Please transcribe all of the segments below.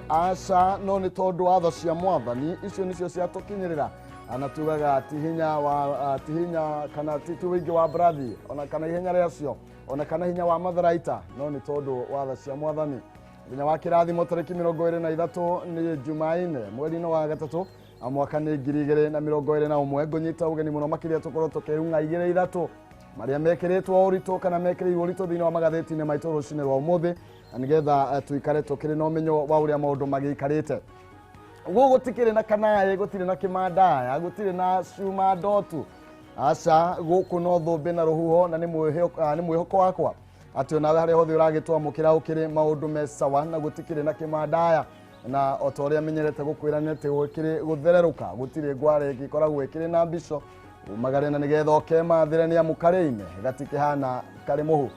Aca, no nĩ tondũ watho cia Mwathani icio nĩcio ciatũkinyĩrĩra, na tugaga ti hinya wa ti hinya kana ti ũingĩ wa mbarathi ona kana ihenya rĩacio ona kana hinya wa matharaita, no nĩ tondũ watho cia Mwathani. Mũthenya wa kĩrathimo, tarĩki 23 nĩ Jumaine, mweri-inĩ wa gatatũ, mwaka nĩ 2021. Ngũnyita ũgeni mũno makĩria tũkorwo tũkĩrung'a igĩrĩ ithatũ marĩa mekĩrĩtwo ũritũ kana mekĩrĩirwo ũritũ thĩinĩ wa magathĩti-inĩ maitũ rũcinĩ rwa ũmũthĩ, na nĩgetha tuikare tũkĩrĩ na ũmenyo wa ũrĩa maũndũ magĩikarĩte. Gũkũ gũtikĩrĩ na kanaĩ, gũtirĩ na kĩmandaya, gũtirĩ na cuma ndotu, aca, gũkũ no thũmbĩ na rũhuho. Na nĩ mwĩhoko wakwa atĩ onawe harĩa hothe ũragĩtwamũkĩra ũkĩrĩ maũndũ me sawa na gũtikĩrĩ na kĩmandaya. Na o ta ũrĩa menyerete gũkwĩra nĩ atĩ gũkĩrĩ gũthererũka, gũtirĩ ngware ĩngĩkoragwo ĩkĩrĩ na mbico. Umagare na nĩgetha ũkemathĩre, nĩ amu karĩ-ime gatikĩhana karĩ mũhu.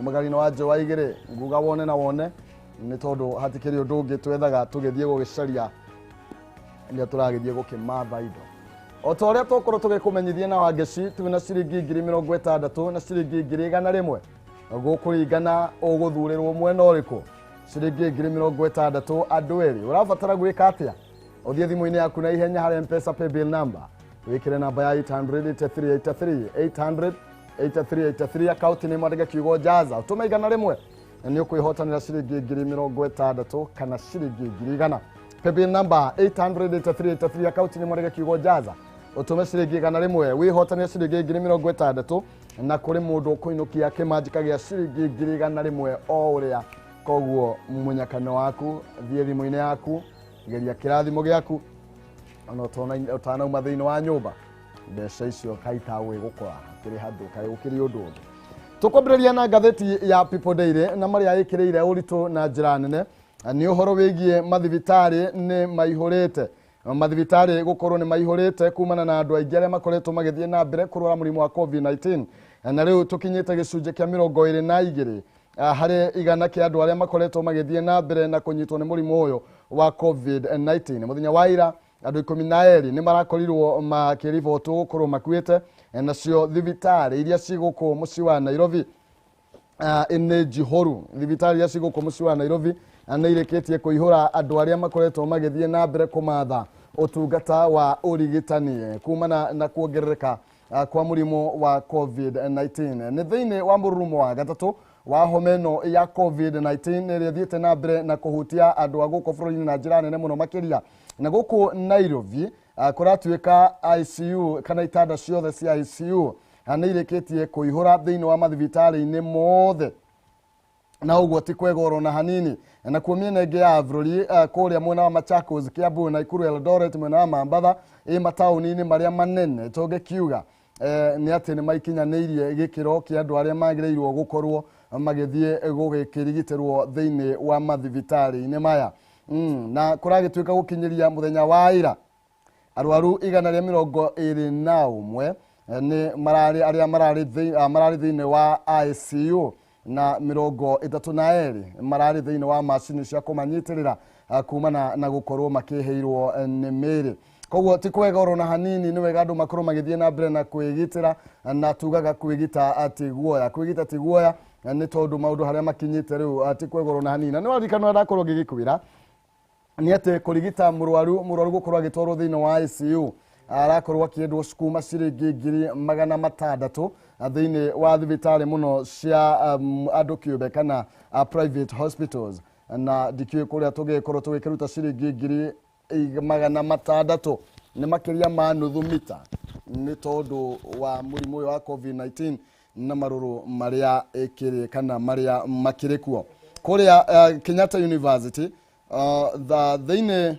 Umagari-inĩ wa njũa igĩrĩ, nguga wone na wone, nĩ tondũ hatikĩrĩ ũndũ ũngĩ twethaga tũgĩthiĩ gũgĩcaria rĩrĩa tũragĩthiĩ gũkĩmatha indo. O ta ũrĩa tũkorwo tũgĩkũmenyithia na Wangeci, twĩna ciringi 60,000 na ciringi 100,000, gũkũringana ũgũthurĩrwo mwena ũrĩkũ. Ciringi 60,000 andũ erĩ. Ũrabatara gwĩka atĩa? Ũthiĩ thimũ-inĩ yaku na ihenya harĩa M-Pesa paybill number, wĩkĩre namba ya 800 8383, 800 8383, akaunti nĩ mwandĩke kiugo "jaza", ũtũme 100 na nĩ ũkwĩhotanĩra ciringi 60,000 kana ciringi 100,000. Paybill number 800 8383, akaunti nĩ mwandĩke kiugo "jaza", ũtũme ciringi 100, wĩhotanĩre ciringi 60,000, na kũrĩ mũndũ ũkũinũkia kĩmanjĩka gĩa ciringi 100,000 o ũrĩa. Koguo mũnyakano waku, thiĩ thimũ-inĩ yaku, geria kĩrathimo gĩaku ona ũtanauma thĩinĩ wa nyũmba. Mbeca icio kaita gwĩgũkora hakĩrĩ handũ kaĩ gũkĩrĩ ũndũ ũngĩ. Tũkwambĩrĩria na ngathĩti ya People Daily, na marĩa ĩkĩrĩire ũritũ na njĩra nene nĩ ũhoro wĩgiĩ mathibitarĩ nĩ maihũrĩte, mathibitarĩ gũkorwo nĩ maihũrĩte kumana na andũ aingĩ arĩa makoretwo magĩthiĩ na mbere kũrwara mũrimũ wa COVID-19. Na rĩu tũkinyĩte gĩcunjĩ kĩa 22 harĩ igana kĩa andũ arĩa makoretwo magĩthiĩ na mbere na kũnyitwo nĩ mũrimũ ũyũ wa COVID-19. Mũthenya wa ira andũ 12 nĩ marakorirwo makĩribotwo gũkorwo makuĩte. Nacio thibitarĩ iria ci gũkũ mũciĩ wa Nairobi nĩ njihũru. Thibitarĩ iria ci gũkũ mũciĩ wa Nairobi nĩ irĩkĩtie kũihũra andũ arĩa makoretwo magĩthiĩ na mbere kũmatha ũtungata wa ũrigitani kumana na kuongerereka kwa mũrimũ wa COVID-19. Nĩ thĩinĩ wa mũrurumo wa gatatũ wa homa ĩno ya COVID-19 ĩrĩa ĩthiĩte na mbere na kũhutia andũ a gũkũ bũrũri-inĩ na njĩra nene mũno makĩria. Na gũkũ Nairobi kũratuĩka ICU kana itanda ciothe cia ICU nĩ irĩkĩtie kũihũra thĩinĩ wa mathibitarĩ-inĩ mothe, na ũguo ti kwega oro na hanini. Nakuo mĩena ĩngĩ ya bũrũri, kũrĩa mwena wa Machakos, Kiambu, Nakuru, Eldoret, mwena wa Mambatha, ĩ mataũni-inĩ marĩa manene, tũngĩkiuga nĩ atĩ nĩ maikinyanĩirie gĩkĩro kĩa andũ arĩa magĩrĩirwo gũkorwo magĩthiĩ gũgĩkĩrigitĩrwo thĩinĩ wa mathibitarĩ-inĩ maya. Na kũragĩtuĩka gũkinyĩria mũthenya wa ira arwaru 121 nĩ mararĩ arĩa mararĩ thĩinĩ wa ICU, na 32 mararĩ thĩinĩ wa macini cia kũmanyitĩrĩra kumana na gũkorwo makĩhĩirwo nĩ mĩĩrĩ. Koguo ti kwega oro na hanini. Nĩ wega andũ makorwo magĩthiĩ na mbere na kwĩgitĩra, na tugaga kwĩgita ti guoya, kwĩgita ti guoya, nĩ tondũ maũndũ harĩa makinyĩte rĩu ti kwega oro na hanini. Na nĩ waririkana ndakorwo ngĩgĩkwĩra nĩ atĩ kũrigita mũrwaru gũkorwo agĩtwarwo thĩinĩ wa ICU arakorwo akĩendwo kuma ciringi 600,000 thĩinĩ wa thibitarĩ mũno cia andũ kĩũmbe kana private hospitals. Na ndikĩũĩ kũrĩa tũngĩgĩkorwo tũgĩkĩruta ciringi 600,000, nĩ makĩria ma nuthu mita, nĩ tondũ wa mũrimũ ũyũ wa COVID-19 na marũrũ marĩa ĩkĩrĩ kana marĩa makĩrĩ kuo. Kũrĩa Kenyatta University, thĩinĩ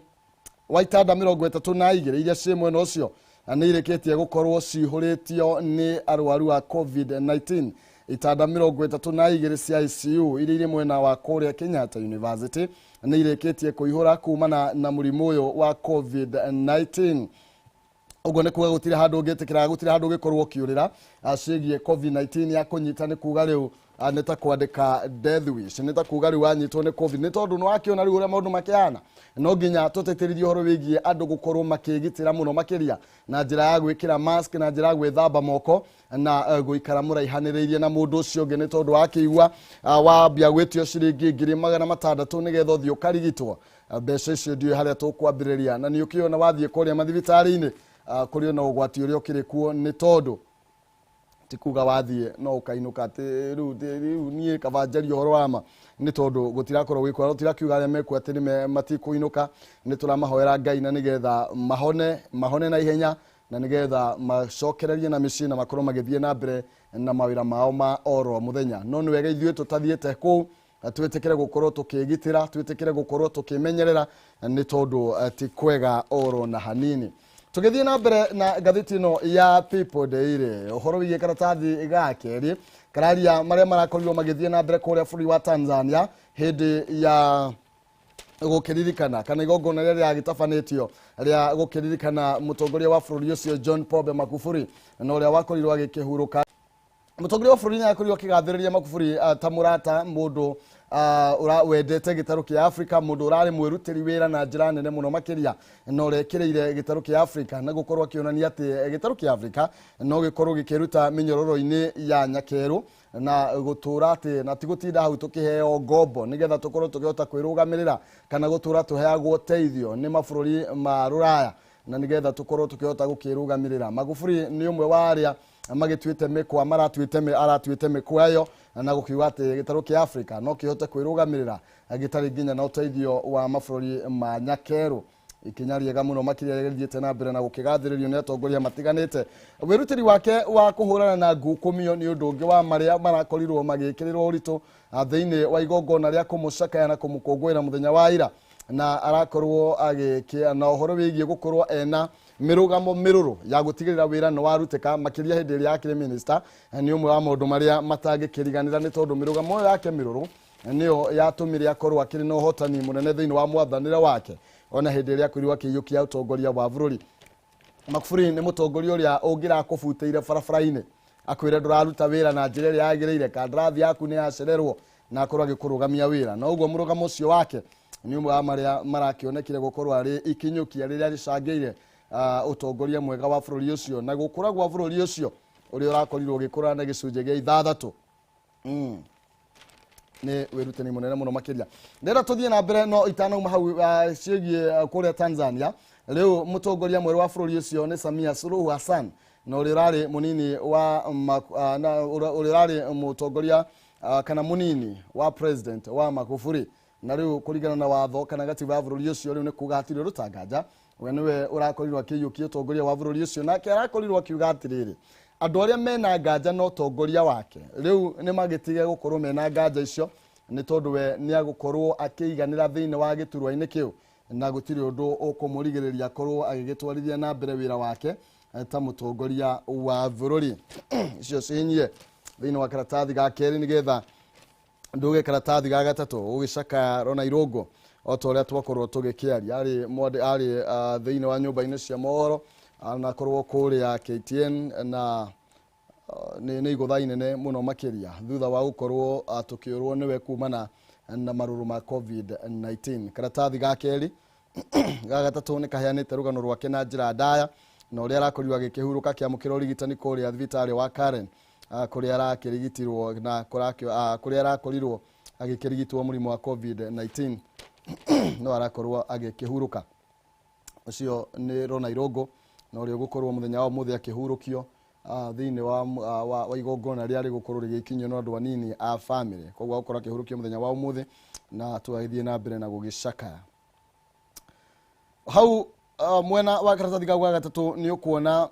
wa itanda 32 iria ciĩ mwena ũcio nĩ irĩkĩtie gũkorwo cihũrĩtio nĩ arwaru a COVID-19. Itanda 32 cia ICU iria irĩ mwena wa kũrĩa Kenyatta University nĩ irĩkĩtie kũihũra kumana na mũrimũ ũyũ wa COVID-19. Ũguo nĩ kuga gũtirĩ handũ ũngĩtĩkĩra, gũtirĩ handũ ũngĩkorwo ũkĩũrĩra ciĩgiĩ COVID-19 ya kũnyita. Nĩ kuga rĩu Nĩ ta kwandĩka death wish, nĩ ta kuga rĩu wanyitwo nĩ COVID, nĩ tondũ nĩ wakĩona rĩu ũrĩa maũndũ makĩhana. No nginya tũtĩtĩrithie ũhoro wĩgiĩ andũ gũkorwo makĩgitĩra mũno makĩria na njĩra ya gwĩkĩra mask, na njĩra ya gwĩthamba moko na gũikara mũraihanĩrĩirie na mũndũ ũcio ũngĩ, nĩ tondũ wakĩigua wambia gwĩtio ciringi 600,000 nĩgetha ũthiĩ ũkarigitwo. Mbeca icio ndiũĩ harĩa tũkwambĩrĩria, na nĩ ũkĩona wathiĩ kũrĩa mathibitarĩ-inĩ, kũrĩ ona ũgwati ũrĩa ũkĩrĩ kuo, nĩ tondũ ti kuga wathiĩ no ũkainũka atĩ rĩu niĩ kaba njarie ũhoro wa ma, nĩ tondũ gũtirakorwo gwĩ kwega. Tũtirakiuga arĩa mekuo atĩ nĩ matikũinũka, nĩ tũramahoera Ngai na nĩgetha mahone na ihenya, na nĩgetha macokererie na mĩciĩ na makorwo magĩthiĩ na mbere na mawĩra mao ma oro mũthenya. No nĩ wega ithuĩ tũtathiĩte kũu twĩtĩkĩre gũkorwo tũkĩgitĩra, twĩtĩkĩre gũkorwo tũkĩmenyerera, nĩ tondũ ti kwega oro na hanini. Tũgĩthiĩ na mbere na ngathĩti ĩno ya People Daily, ũhoro wĩgiĩ karatathi ga kerĩ kararia marĩa marakorirwo magĩthiĩ na mbere kũrĩa bũrũri wa Tanzania hĩndĩ ya gũkĩririkana kana igongona rĩrĩa rĩragĩtabanĩtio rĩa gũkĩririkana mũtongoria wa bũrũri ũcio John Pombe Magufuli, na ũrĩa wakorirwo agĩkĩhurũka. Mũtongoria wa bũrũri nĩakorirwo akĩgathĩrĩria Magufuli ta mũrata, mũndũ wendete gĩtarũ kĩa Afrika, mũndũ ũrarĩ mwĩrutĩri wĩra na njĩra nene mũno makĩria, na ũrekĩrĩire gĩtarũ kĩa Afrika na gũkorwo akĩonania atĩ gĩtarũ kĩa Afrika no gĩkorwo gĩkĩruta mĩnyororo-inĩ ya nyakerũ na gũtũra atĩ na ti gũtinda hau tũkĩheo ngombo nĩgetha tũkorwo tũkĩhota kwĩrũgamĩrĩra kana gũtũra tũheagwo ũteithio nĩ mabũrũri ma rũraya na nĩgetha tũkorwo tũkĩhota gũkĩrũgamĩrĩra. Magufuli nĩ ũmwe wa arĩa magĩtuĩte mĩkwa, aratuĩte mĩkwa ĩyo na gũkiuga atĩ gĩtarũ kĩa Afrika no kĩhote kwĩrũgamĩrĩra gĩtarĩ nginya na ũteithio wa mabũrũri ma nyakerũ. Ikinya rĩega mũno makĩria rĩthiĩte na mbere na gũkĩgathĩrĩrio nĩ atongoria matiganĩte. Wĩrutĩri wake wa kũhũrana na ngukumio nĩ ũndũ ũngĩ wa marĩa marakorirwo magĩkĩrĩrwo ũritũ thĩinĩ wa igongona rĩa kũmũcakaya na kũmũkũngũĩra mũthenya wa ira, na arakorwo agĩkĩa na ũhoro wĩgiĩ gũkorwo ena mĩrũgamo mĩrũrũ ya gũtigĩrĩra wĩra nĩ warutĩka makĩria hĩndĩ ĩrĩa akĩrĩ minister. Nĩ ũmwe wa maũndũ marĩa matangĩkĩriganĩra, nĩ tondũ mĩrũgamo ĩyo yake mĩrũrũ nĩyo yatũmire akorwo akĩrĩ na ũhotani mũnene thĩinĩ wa mwathanĩre wake ona hĩndĩ ĩrĩa akorirwo akĩiyũkia ũtongoria wa bũrũri. Magufuli nĩ mũtongoria ũrĩa ũngĩrakũbutĩire barabara-inĩ akwĩre ndũraruta wĩra na njĩra ĩrĩa yagĩrĩire, kandarathi yaku nĩ yacererwo, na akorwo agĩkũrũgamia wĩra. Na ũguo mũrũgamo ũcio wake nĩ ũmwe wa marĩa marakĩonekire gũkorwo arĩ ikinyũkia rĩrĩa rĩcangĩire ũtongoria mwega wa bũrũri ũcio na gũkũra gwa bũrũri ũcio ũrĩa ũrakorirwo ũgĩkũra na gĩcunjĩ gĩa 6. Nĩ wĩrutani mũnene mũno makĩria. Ndĩrenda tũthiĩ na mbere no itanauma hau ciĩgiĩ kũrĩa Tanzania. Rĩu mũtongoria mwerũ wa bũrũri ũcio nĩ Samia Suluhu Hassan, na ũrĩa ũrarĩ mũnini wa na ũrĩa ũrarĩ mũtongoria kana mũnini wa president wa Magufuli. Na rĩu kũringana na watho kana gatiba ya bũrũri ũcio rĩu nĩ kuga hatirĩ ũrutanganja, we nĩwe ũrakorirwo akĩiyũkia ũtongoria wa bũrũri ũcio. Nake arakorirwo akiuga atĩrĩrĩ, andũ arĩa mena nganja na ũtongoria wake rĩu nĩ magĩtige gũkorwo mena nganja icio, nĩ tondũ we nĩ agũkorwo akĩiganĩra thĩinĩ wa gĩturwa-inĩ kĩu na gũtirĩ ũndũ ũkũmũrigĩrĩria akorwo agĩgĩtwarithia na mbere wĩra wake ta mũtongoria wa bũrũri. Icio cihinyie thĩinĩ wa karatathi ga kerĩ nĩgetha nduge karatathi ga gatatũ gũgĩcakaya Rona Irũngũ o ta ũrĩa twakorwo tũgĩkĩaria. Arĩ arĩ thĩinĩ wa nyũmba-inĩ cia mohoro, anakorwo kũrĩa KTN na nĩ igũtha inene mũno makĩria thutha wa gũkorwo tũkĩũrwo nĩwe kumana na marũrũ ma COVID-19. Karatathi ga kerĩ ga gatatũ nĩ kaheanĩte rũgano rwake na njĩra ndaya na ũrĩa arakorirwo agĩkĩhurũka akĩamũkĩra ũrigitani kũrĩa thibitarĩ wa Karen, kũrĩa arakĩrigitirwo na kũrĩa arakorirwo agĩkĩrigitwo mũrimũ wa COVID-19 no arakorwo agĩkĩhurũka. Ũcio nĩ Rona Irũngũ na ũrĩa ũgũkorwo mũthenya wa ũmũthĩ akĩhurũkio thĩinĩ wa igongona rĩrĩa rĩgũkorwo rĩgĩkinyio nĩ andũ anini a family. Koguo agũkorwo akĩhurũkio mũthenya wa ũmũthĩ na tũgagĩthiĩ na mbere na gũgĩcakaya. Hau mwena wa karatathi kau ga gatatũ nĩ ũkuona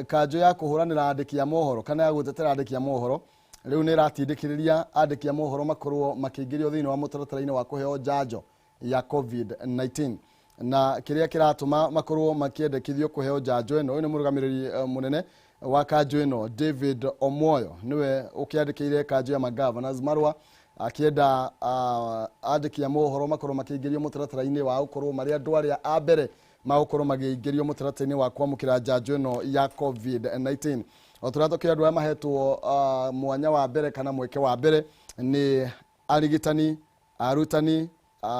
kanjũ ya kũhũranĩra andĩki a mohoro kana ya gũtetera andĩki a mohoro rĩu nĩ ĩratindĩkĩrĩria andĩki a mohoro makorwo makĩingĩrio thĩinĩ wa mũtaratara-inĩ wa kũheo njanjo ya COVID-19, na kĩrĩa kĩratũma makorwo makĩendekithio kũheo njanjo ĩno. Ũyũ nĩ mũrũgamĩrĩri mũnene wa kanjũ ĩno David Omoyo, nĩwe ũkĩandĩkĩire kanjũ ya magovernors marũa akĩenda andĩki a mohoro makorwo makĩingĩrio mũtaratara-inĩ wa gũkorwo marĩ andũ arĩa a mbere magũkorwo magĩingĩrio mũtaratara-inĩ wa kwamũkĩra njanjo ĩno ya COVID-19. O tũrĩa tũkĩũĩ andũ arĩa mahetwo mwanya wa mbere kana mweke wa mbere nĩ arigitani, arutani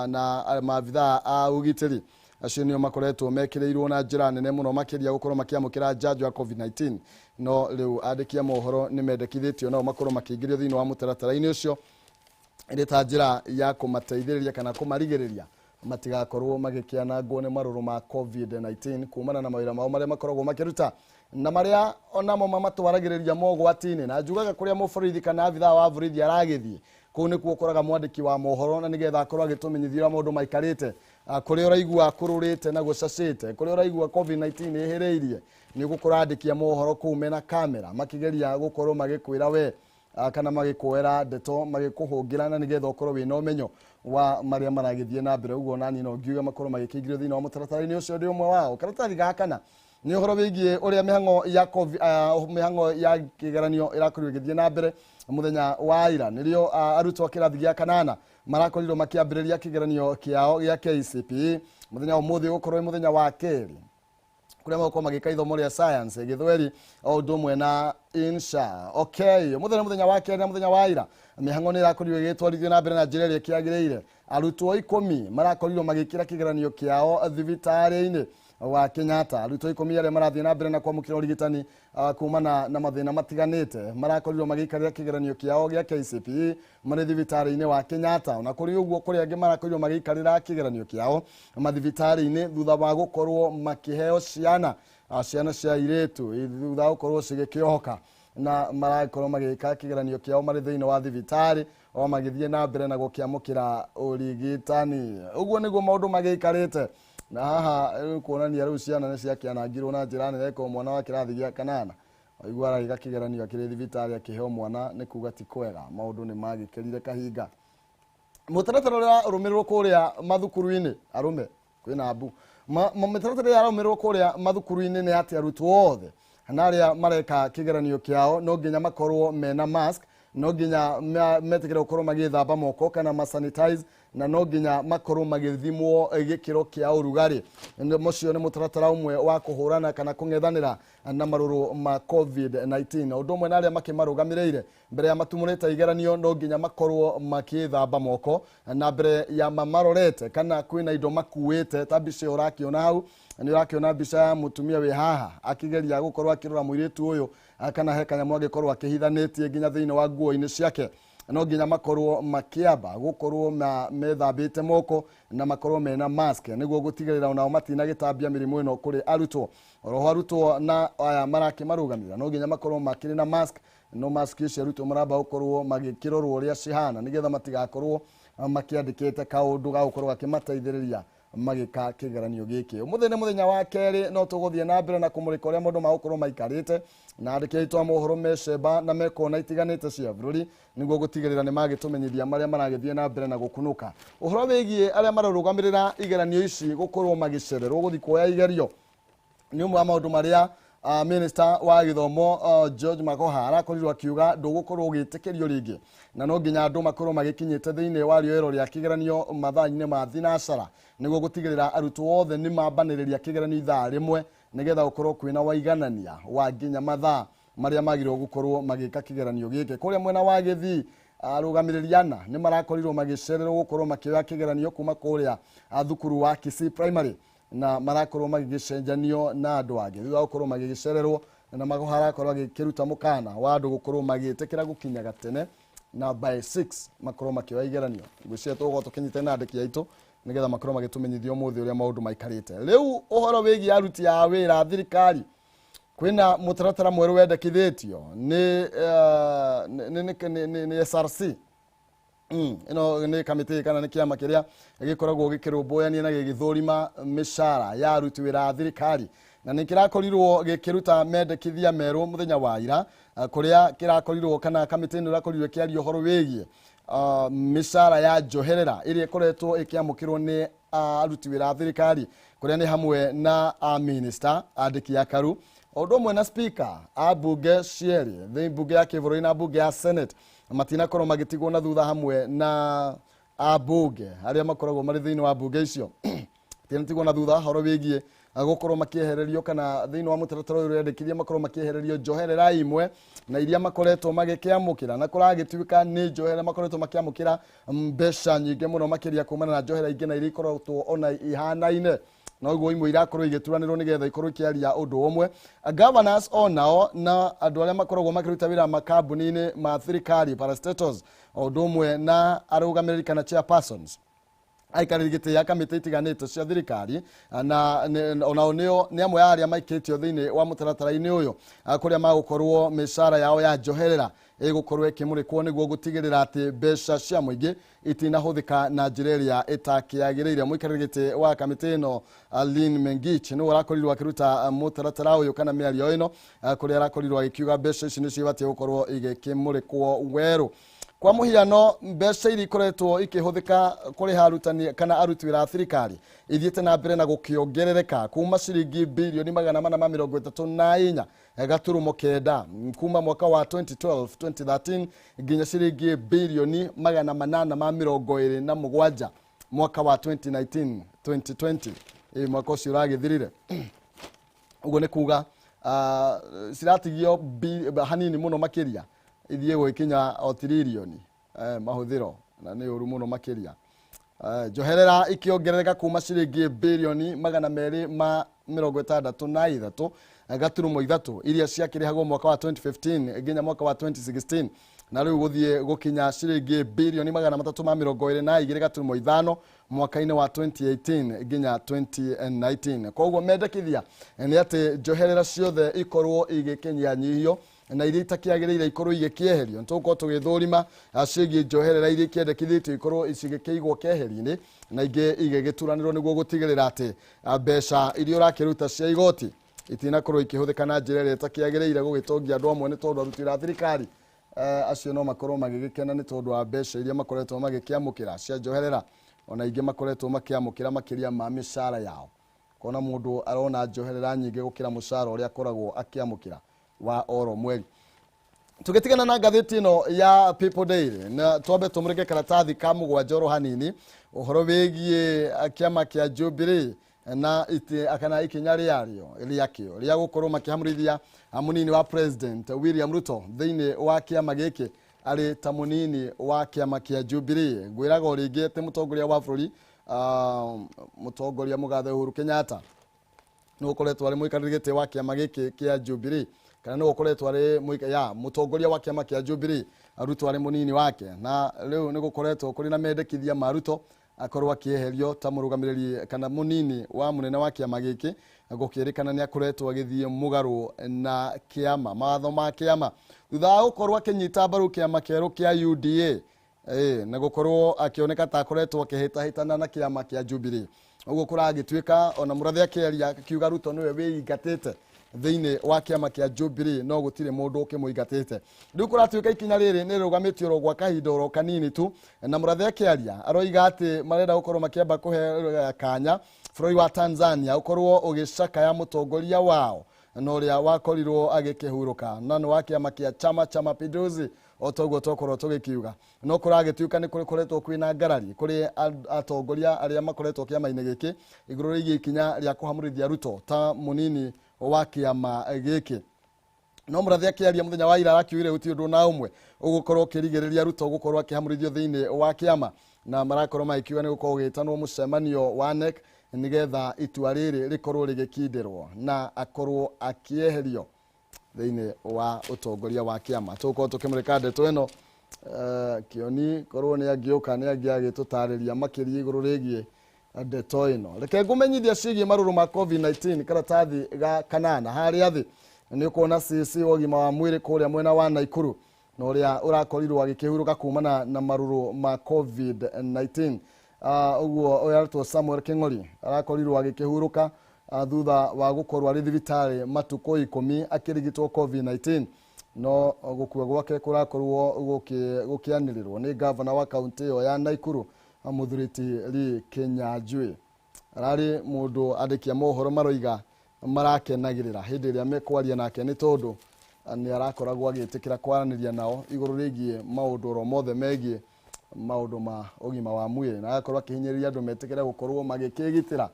na maabithaa a ũgitĩri. Acio nĩo makoretwo mekĩrĩirwo na njĩra nene mũno makĩria gũkorwo makĩamũkĩra njanjo ya COVID-19. No rĩu andĩki a mohoro nĩ mendekithĩtio nao makorwo makĩingĩrio thĩinĩ wa mũtaratara-inĩ ũcio ĩrĩ ta njĩra ya kũmateithĩrĩria kana kũmarigĩrĩria matigakorwo magĩkĩanangwo nĩ marũrũ ma COVID-19 kumana na mawĩra mao marĩa makoragwo makĩruta na marĩa onamo mamatwaragĩrĩria mogwati-inĩ. Na njugaga kũrĩa mũborithi kana abithaa wa borithi aragĩthiĩ kũu nĩkuo ũkoraga mwandĩki wa mohoro, na nĩgetha akorwo agĩtũmenyithia ũrĩa maũndũ maikarĩte. Kũrĩa ũraigua kũrũrĩte na gũcacĩte, kũrĩa ũraigua COVID-19 ĩhĩrĩirie, nĩ ũgũkora andĩki a mohoro kũu mena kamera makĩgeria gũkorwo magĩkwĩra we kana magĩkuoera ndeto magĩkũhũngĩra, na nĩgetha ũkorwo wĩna ũmenyo wa marĩa maragĩthiĩ na mbere. Ũguo nani no ngiuge makorwo magĩkĩingĩrio thĩinĩ wa mũtaratara-inĩ ũcio, ndĩ ũmwe wao. Karatathi ga kana nĩ ũhoro wĩgiĩ ũrĩa mĩhang'o ya COVID, mĩhang'o ya kĩgeranio ĩrakorirwo ĩgĩthiĩ na mbere mũthenya wa ira. Nĩrĩo arutwo a kĩrathi gĩa kanana marakorirwo makĩambĩrĩria kĩgeranio kĩao gĩa KCPE. Mũthenya wa ũmũthĩ ũgũkorwo wĩ mũthenya wa kerĩ kũrĩa magũkorwo magĩka ithomo rĩa science, gĩthweri o ũndũ ũmwe na insha. Okay, mũthenya mũthenya wa kerĩ na mũthenya wa ira mĩhang'o nĩ ĩrakorirwo ĩgĩtwarithio na mbere na njĩra ĩrĩa ĩkĩagĩrĩire. Arutwo 10 marakorirwo magĩkĩra kĩgeranio kĩao thibitarĩ-inĩ wa Kenyatta. Arutwo 10 arĩa marathiĩ na mbere na kwamũkĩra ũrigitani kumana na mathĩna matiganĩte marakorirwo magĩikarĩra kĩgeranio kĩao gĩa KCPE marĩ thibitarĩ-inĩ wa Kenyatta. Ona kũrĩ ũguo, kũrĩ angĩ marakorirwo magĩikarĩra kĩgeranio kĩao mathibitarĩ-inĩ thutha wa gũkorwo makĩheo ciana, ciana cia airĩtu thutha wa gũkorwo cigĩkĩohoka, na marakorwo magĩka kĩgeranio kĩao marĩ thĩinĩ wa thibitarĩ o magĩthiĩ na mbere na gũkĩamũkĩra ũrigitani. Ũguo nĩguo maũndũ magĩikarĩte. Na haha rĩu kuonania rĩu ciana nĩ ciakĩanangirwo na njĩra nene, ko mwana wa kĩrathi gĩa kanana waigua aragĩka kĩgeranio akĩrĩ thibitarĩ akĩheo mwana, nĩ kuga ti kwega, maũndũ nĩ magĩkĩrire kahinga. Mũtaratara ũrĩa ũrũmĩrĩrwo kũrĩa mathukuru-inĩ, arũme kwĩna mbu, mĩtaratara ĩrĩa yarũmĩrĩrwo kũrĩa mathukuru-inĩ nĩ atĩ arutwo othe na arĩa mareka kĩgeranio kĩao no nginya makorwo mena mask, no nginya metĩkĩre gũkorwo magĩthamba moko kana ma sanitize, na no nginya makorwo magĩthimwo gĩkĩro kĩa ũrugarĩ. Mũcio nĩ mũtaratara ũmwe wa kũhũrana kana kũng'ethanĩra na marũrũ ma COVID-19. Ũndũ ũmwe na arĩa makĩmarũgamĩrĩire mbere ya matumũrĩte igeranio no nginya makorwo makĩthamba moko, na mbere ya mamarorete kana kwĩna indo makuĩte ta mbica ĩyo ũrakĩona hau. Nĩ ũrakĩona mbica ya mũtumia wĩ haha akĩgeria gũkorwo akĩrora mũirĩtu ũyũ kana he kanyamũ angĩkorwo akĩhithanĩtie nginya thĩinĩ wa nguo-inĩ ciake. No nginya makorwo makĩamba gũkorwo methambĩte moko na makorwo mena mask nĩguo gũtigĩrĩra onao matinagĩtambia mĩrimũ ĩno kũrĩ arutwo. Oroho arutwo na aya marakĩmarũgamĩrĩra no nginya makorwo makĩrĩ na mask, no mask icio arutwo maramba gũkorwo magĩkĩrorwo ũrĩa cihana nĩgetha matigakorwo makĩandĩkĩte kaũndũ ga gũkorwo gakĩmateithĩrĩria magĩka kĩgeranio gĩkĩ. Ũmũthĩ nĩ mũthenya wa kerĩ, no tũgũthiĩ na mbere na kũmũrĩka ũrĩa maũndũ magũkorwo maikarĩte na andĩki aitũ a mohoro mecemba na mekona itiganĩte cia bũrũri nĩguo gũtigĩrĩra nĩ magĩtũmenyithia marĩa maragĩthiĩ na mbere na gũkunũka. Ũhoro wĩgiĩ arĩa mararũgamĩrĩra igeranio ici gũkorwo magĩcererwo gũthiĩ kuoya igerio nĩ ũmwe wa maũndũ marĩa minister wa gĩthomo George Magoha arakorirwo akiuga ndũgũkorwo ũgĩtĩkĩrio rĩngĩ, na no nginya andũ makorwo magĩkinyĩte thĩinĩ wa rĩoero rĩa kĩgeranio mathaa-inĩ ma thinacara nĩguo gũtigĩrĩra arutwo othe nĩ mambanĩrĩria kĩgeranio ithaa rĩmwe nĩgetha gũkorwo kwĩna waiganania wa nginya mathaa marĩa magĩrĩirwo gũkorwo magĩka kĩgeranio gĩkĩ. Kũrĩa mwena wa Gĩthii arũgamĩrĩri ana nĩ marakorirwo magĩcererwo gũkorwo makĩoya kĩgeranio kuma kũrĩa thukuru wa Kisii Primary, na marakorwo magĩgĩcenjanio na andũ angĩ thutha wa gũkorwo magĩgĩcererwo, na Magoha arakorwo agĩkĩruta mũkana wa andũ gũkorwo magĩtĩkĩra gũkinyaga tene na by 6 makorwo makĩoya igeranio. Ngwĩciria tũgũkorwo tũkĩnyitana na andĩki aitũ nĩgetha makorwo magĩtũmenyithia ũmũthĩ ũrĩa maũndũ maikarĩte. Rĩu ũhoro wĩgiĩ aruti a wĩra a thirikari, kwĩna mũtaratara mwerũ wendekithĩtio nĩ SRC. Ĩno nĩ kamĩtĩ kana nĩ kĩama kĩrĩa gĩkoragwo gĩkĩrũmbũyania na gĩgĩthũrima mĩcara ya aruti wĩra a thirikari, na nĩ kĩrakorirwo gĩkĩruta mendekithia merũ mũthenya wa ira, kũrĩa kĩrakorirwo kana kamĩtĩ ĩno ĩrakorirwo ĩkĩaria ũhoro wĩgiĩ mĩcara ya njoherera ĩrĩa ĩkoretwo ĩkĩamũkĩrwo nĩ aruti wĩra a thirikari, kũrĩa nĩ hamwe na a minister, andĩki a karu, o ũndũ ũmwe na speaker a mbunge cierĩ, mbunge ya kĩbũrũri na mbunge ya senate, matinakorwo magĩtigwo na thutha hamwe na ambunge arĩa makoragwo marĩ thĩinĩ wa mbunge icio. Tinatigwo na thutha horo wigie gukorwo makiehererio kana thiini wa mutaratara uyu urendekithia makorwo makiehererio njoherera imwe na iria makoretwo magikiamukira na kuragituika ni njoherera makoretwo makiamukira mbeca nyingi muno makiria kumana na njohera ingi na iria ikoretwo ona ihanaine noguo imwe irakorwo igituranirwo nigetha ikorwo ikiaria undu umwe. Governors onao na andu aria makoragwo makiruta wira makambuni-ini ma thirikari parastatals undu umwe na arugamiriri kana chairpersons aikarĩri gĩtĩ ya kamĩtĩ itiganĩte cia thirikari na onao nĩo nĩ amwe a arĩa maikĩtio thĩinĩ wa mũtaratara-inĩ ũyũ kũrĩa magũkorwo mĩcara yao ya njoherera ĩgũkorwo ĩkĩmũrĩkwo nĩguo gũtigĩrĩra atĩ mbeca cia mũingĩ itinahũthĩka na njĩra ĩrĩa ĩtakĩagĩrĩire. Mũikarĩri gĩtĩ wa kamĩtĩ ĩno Lynn Mengich nĩwe ũrakorirwo akĩruta mũtaratara ũyũ kana mĩario ĩno kũrĩa arakorirwo agĩkiuga mbeca ici nĩcio ibatiĩ gũkorwo igĩkĩmũrĩkwo werũ. Kwa muhiano mbeca iria ikoretwo ikihuthika kuriha arutani kana aruti wira a thirikari ithiĩte na mbere na gũkĩongerereka kuma ciringi bilioni 434.9 kuma mwaka wa 2012 2013 nginya ciringi bilioni 827 mwaka wa 2019 2020 mwaka ũcio ũragĩthirire. Ũguo nĩ kuga ciratigio hanini mũno makĩria ithiĩ gũgĩkinya o tiririoni mahũthĩro na nĩ ũru mũno makĩria. Njoherera ikĩongerereka kuma ciringi bilioni 263.3 iria ciakĩrĩhagwo mwaka wa 2015 nginya mwaka wa 2016 na rĩu gũthiĩ gũkinya ciringi bilioni 322.5 mwaka-inĩ wa 2018 nginya 2019. Koguo mendekithia nĩ atĩ njoherera ciothe ikorwo igĩkinyanyihio na iria itakĩagĩrĩire ikorwo igĩkĩeherio. Nĩtũgũkorwo tũgĩthũrima ciĩgiĩ njoherera iria ikĩendekithĩtio ikorwo cigĩkĩigwo keheri-inĩ na ingĩ igĩgĩturanĩrwo nĩguo gũtigĩrĩra atĩ mbeca iria ũrakĩruta cia igoti itinakorwo ikĩhũthĩka na njĩra ĩrĩa ĩtakĩagĩrĩire gũgĩtongia andũ amwe nĩ tondũ aruti wĩra a thirikari acio no makorwo magĩgĩkena nĩ tondũ wa mbeca iria makoretwo magĩkĩamũkĩra cia njoherera ona ingĩ makoretwo makĩamũkĩra makĩria ma mĩcara yao. Kona mũndũ arona njoherera nyingĩ gũkĩra mũcara ũrĩa akoragwo akĩamũkĩra wa oro mweri. Tugitigana na ngathĩti ĩno ya People Daily na twambe tũmũrĩke karatathi ka mũgwanja oro hanini ũhoro wĩgiĩ kĩama kĩa Jubilee na kana ikinya rĩarĩo rĩakĩo rĩa gũkorwo makĩhamũrithia mũnini wa President William Ruto thĩinĩ wa kĩama gĩkĩ arĩ ta mũnini wa kĩama kĩa Jubilee. Ngwĩraga o rĩngĩ atĩ mũtongoria wa bũrũri mũtongoria mũgathe Uhuru Kenyatta nĩ ũkoretwo arĩ mũikarĩri gĩtĩ wa kĩama gĩkĩ kĩa Jubilee kana nĩ ũkoretwo arĩ ya mũtongoria wa kĩama kĩa Jubilee, Ruto arĩ mũnini wake, na rĩu nĩ gũkoretwo kũrĩ na mendekithia ma Ruto akorwo akĩeherio ta mũrũgamĩrĩri kana mũnini wa mũnene wa kĩama gĩkĩ gũkĩrĩkana nĩ akoretwo agĩthiĩ mũgarũ na kĩama mawatho ma kĩama thutha wa gũkorwo akĩnyita mbaru kĩama kĩerũ kĩa UDA na gũkorwo akĩoneka ta akoretwo akĩhĩtahĩtana na kĩama kĩa Jubilee. Ũguo kũragĩtuĩka ona mũrathe akĩaria akiuga Ruto nĩwe wĩingatĩte thĩinĩ wa kĩama kĩa Jubilee no gũtirĩ mũndũ ũkĩmũingatĩte. Rĩu kũratuĩka ikinya rĩrĩ nĩ rĩrũgamĩtio oro gwa kahinda oro kanini tu na mũrathe akĩaria aroiga atĩ marenda gũkorwo makĩamba kũhe kanya bũrũri wa Tanzania ũkorwo ũgĩcakaya mũtongoria wao na ũrĩa wakorirwo agĩkĩhurũka na nĩ wa kĩama kĩa Chama cha Mapinduzi o toguo twakorwo tũgĩkiuga. No kũragĩtuĩka nĩ kũrĩ koretwo kwĩna ngarari kũrĩ atongoria arĩa makoretwo kĩama-inĩ gĩkĩ igũrũ rĩgiĩ ikinya rĩa kũhamũrithia Ruto ta mũnini wa kĩama gĩkĩ. No mũrathe akĩaria mũthenya wa ira arakiugire gũtirĩ ũndũ na ũmwe ũgũkorwo ũkĩrigĩrĩria Ruto gũkorwo akĩhamũrithio thĩinĩ wa kĩama na marakorwo magĩkiuga nĩ gũkorwo gũgĩtanwo mũcemanio wa NEC nĩgetha itua rĩrĩ rĩkorwo rĩgĩkindĩrwo na akorwo akĩeherio thĩinĩ wa ũtongoria wa kĩama. Tũgũkorwo tũkĩmũrĩka ndeto ĩno Kĩoni korwo nĩ angĩũka nĩ angĩagĩtũtarĩria makĩria igũrũ rĩgiĩ ndeto ĩno. Reke ngũmenyithia ciĩgiĩ marũrũ ma COVID-19 karatathi ga kanana harĩa thĩ nĩ ũkuona CC wa ũgima wa mwĩrĩ kũrĩa mwena wa Naikuru na ũrĩa ũrakorirwo agĩkĩhurũka kumana na marũrũ ma COVID-19. Ũguo ũyũ aretwo Samuel Kĩng'ori arakorirwo agĩkĩhurũka thutha wa gũkorwo arĩ thibitarĩ matukũ 10 akĩrigitwo COVID-19 no gũkua gwake kũrakorwo gũkĩanĩrĩrwo nĩ gavana wa kaunti ĩyo ya Naikuru Mũthuriti Lee Kinyanjui. Ararĩ mũndũ andĩki a mohoro maroiga marakenagĩrĩra hĩndĩ ĩrĩa mekwaria nake nĩ tondũ nĩ arakoragwo agĩtĩkĩra kwaranĩria nao igũrũ rĩgiĩ maũndũ oro mothe megiĩ maũndũ ma ũgima wa mwĩrĩ na agakorwo akĩhinyĩrĩria andũ metĩkĩre gũkorwo magĩkĩgitĩra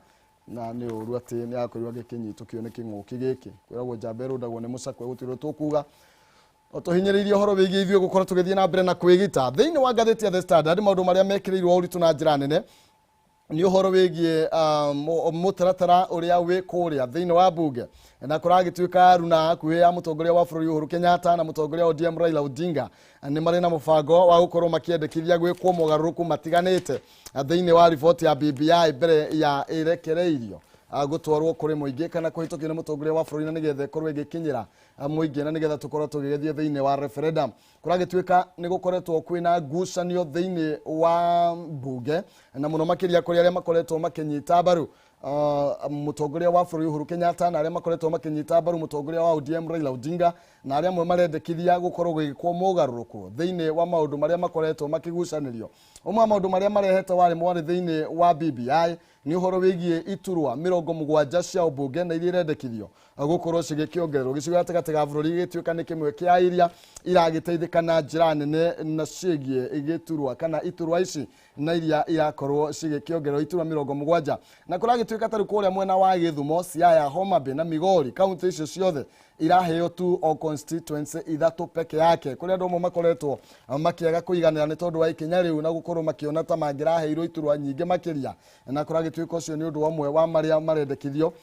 Na nĩ ũru atĩ nĩ akorirwo agĩkĩnyitũkio nĩ kĩng'ũki gĩkĩ. Kwĩragwo njamba ĩrũndagwo nĩ mũcakwe, gũtirĩ tũkuga tũhinyĩrĩirie ũhoro wĩgiĩ ithuĩ gũkorwo tũgĩthiĩ na mbere na kwĩgita. Thĩinĩ wa ngathĩti ya The Standard, maũndũ marĩa mekĩrĩirwo ũritũ na njĩra nene nĩ ũhoro wĩgiĩ mũtaratara ũrĩa wĩ kũrĩa thĩinĩ wa mbunge, na kũragĩtuĩka runa hakuhĩ ya mũtongoria wa bũrũri Uhuru Kenyatta na mũtongoria wa ODM Raila Odinga nĩ marĩ na mũbango wa gũkorwo makĩendekithia gwĩkwo mogarũrũku matiganĩte thĩinĩ wa riboti ya BBI mbere ya ĩrekereirio gũtwarwo kũrĩ mũingĩ kana kũhĩtũkio nĩ mũtongoria wa bũrũri, na nĩgetha ĩkorwo ĩgĩkinyĩra mũingĩ na nĩgetha tũkorwo tũgĩgĩthiĩ thĩinĩ wa referendum. Kũragĩtuĩka nĩ gũkoretwo kwĩna ngucanio thĩinĩ wa mbunge, na mũno makĩria kũrĩ arĩa makoretwo makĩnyita mbaru mũtongoria wa bũrũri Uhuru Kenyatta na arĩa makoretwo makĩnyita mbaru mũtongoria wa ODM Raila Odinga, na arĩa amwe marendekithia gũkorwo gũgĩkwo mogarũrũku thĩinĩ wa maũndũ marĩa makoretwo makĩgucanĩrio. Ũmwe wa maũndũ marĩa marehete warĩ mwarĩ thĩinĩ wa BBI nĩ ũhoro wĩgiĩ iturwa 70 cia ũmbunge na iria irendekithio gũkorwo cigĩkĩongererwo. Gĩcigo gatagatĩ ga bũrũri gĩgĩtuĩka nĩ kĩmwe kĩa iria iragĩteithĩka na njĩra nene na ciĩgiĩ gĩturwa kana iturwa ici na iria irakorwo cigĩkĩongererwo iturwa 70. Na kũragĩtuĩka tarĩu kũrĩa mwena wa Gĩthumo, Siaya, Homa Bay na Migori, kaunti icio ciothe iraheo tu o constituency ithatũ peke yake, kũrĩa andũ amwe makoretwo makĩaga kũiganĩra nĩ tondũ wa ikinya rĩu na gũkorwo makĩona ta mangĩraheirwo iturwa nyingĩ makĩria. Na kũragĩtuĩka ũcio nĩ ũndũ ũmwe wa marĩa marendekithio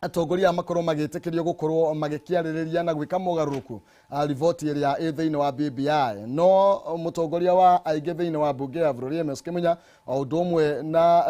atongoria aya makorwo magĩtĩkĩrio gũkorwo magĩkĩarĩrĩria na gwĩka mogarũrũku riboti ĩrĩa ĩ thĩinĩ wa BBI. No mũtongoria wa aingĩ thĩinĩ wa mbunge ya bũrũri Amos Kĩmunya, o ũndũ ũmwe na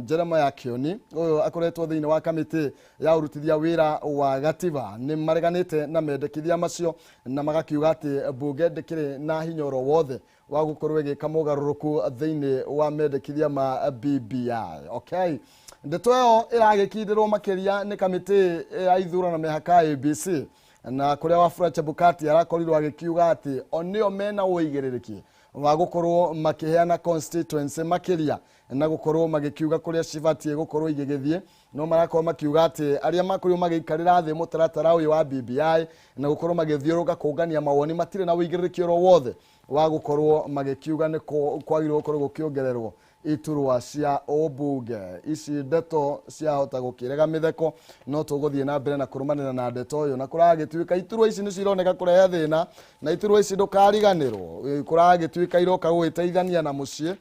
Jeremiah Kioni, ũyũ akoretwo thĩinĩ wa kamĩtĩ ya ũrutithia wĩra wa gatiba, nĩ mareganĩte na mendekithia macio na magakiuga atĩ mbunge ndĩkĩrĩ na hinya oro wothe wa gũkorwo ĩgĩka mogarũrũku thĩinĩ wa mendekithia ma BBI. Okay, ndeto ĩyo ĩragĩkindĩrwo makĩria nĩ kamĩtĩ ya ithurano mĩhaka ABC, na kũrĩa Wafula Chebukati arakorirwo agĩkiuga atĩ o nĩo mena ũigĩrĩrĩki wa gũkorwo makĩheana constituency makĩria na gũkorwo magĩkiuga kũrĩa cibatiĩ gũkorwo igĩgĩthiĩ. No marakorwo makiuga atĩ arĩa makorirwo magĩikarĩra thĩ mũtaratara ũyũ wa BBI na gũkorwo magĩthiũrũrũka kũngania mawoni matirĩ na ũigĩrĩrĩki oro wothe wa gũkorwo magĩkiuga nĩ kwagĩrĩirwo gũkorwo gũkĩongererwo iturwa cia ũmbunge. Ici ndeto ciahota gũkĩrega mĩtheko, no tũgũthiĩ na mbere na kũrũmanĩra na ndeto ũyũ. Na kũragĩtuĩka iturwa ici nĩcio ironeka kũrehe thĩna, na iturwa ici ndũkariganĩrwo kũragĩtuĩka iroka gũgĩteithania na mũciĩ.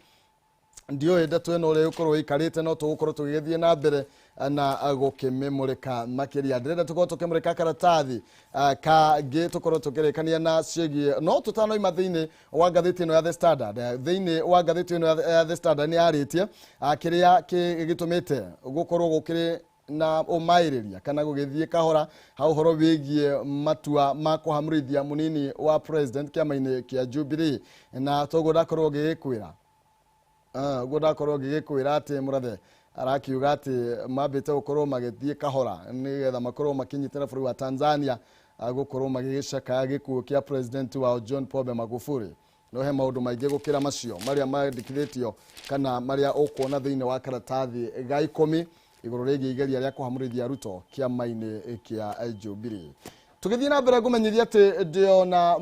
Ndiũĩ ndeto ĩno ũrĩa ĩgũkorwo ĩikarĩte, no tũgũkorwo tũgĩgĩthiĩ na mbere na gũkĩmĩmũrĩka makĩria. Ndĩrenda tũkorwo tũkĩmũrĩka karatathi kangĩ tũkorwo tũkĩrĩkania na ciĩgiĩ, no tũtanoima thĩinĩ wa ngathĩti ĩno ya The Standard. Thĩinĩ wa ngathĩti ĩno ya The Standard nĩ yarĩtie kĩrĩa gĩtũmĩte gũkorwo gũkĩrĩ na ũmaĩrĩria kana gũgĩthiĩ kahora ha ũhoro wĩgiĩ matua ma kũhamũrithia mũnini wa president kĩama-inĩ kĩa Jubilee. Na toguo ndakorwo ngĩgĩkwĩra, ũguo ndakorwo ngĩgĩkwĩra atĩ mũrathe arakiuga atĩ mambĩte gũkorwo magĩthiĩ kahora nĩgetha makorwo makĩnyitĩra bũrũri wa Tanzania gũkorwo magĩgĩcakaya gĩkuũ kĩa president wao John Pombe Magufuli. No he maũndũ maingĩ gũkĩra macio marĩa mandĩkithĩtio kana marĩa ũkuona thĩinĩ wa karatathi ga 10 igũrũ rĩgiĩ igeria rĩa kũhamũrithia Ruto kĩama-inĩ kĩa Jubilee. Tũgĩthiĩ na mbere ngũmenyithia atĩ ndĩona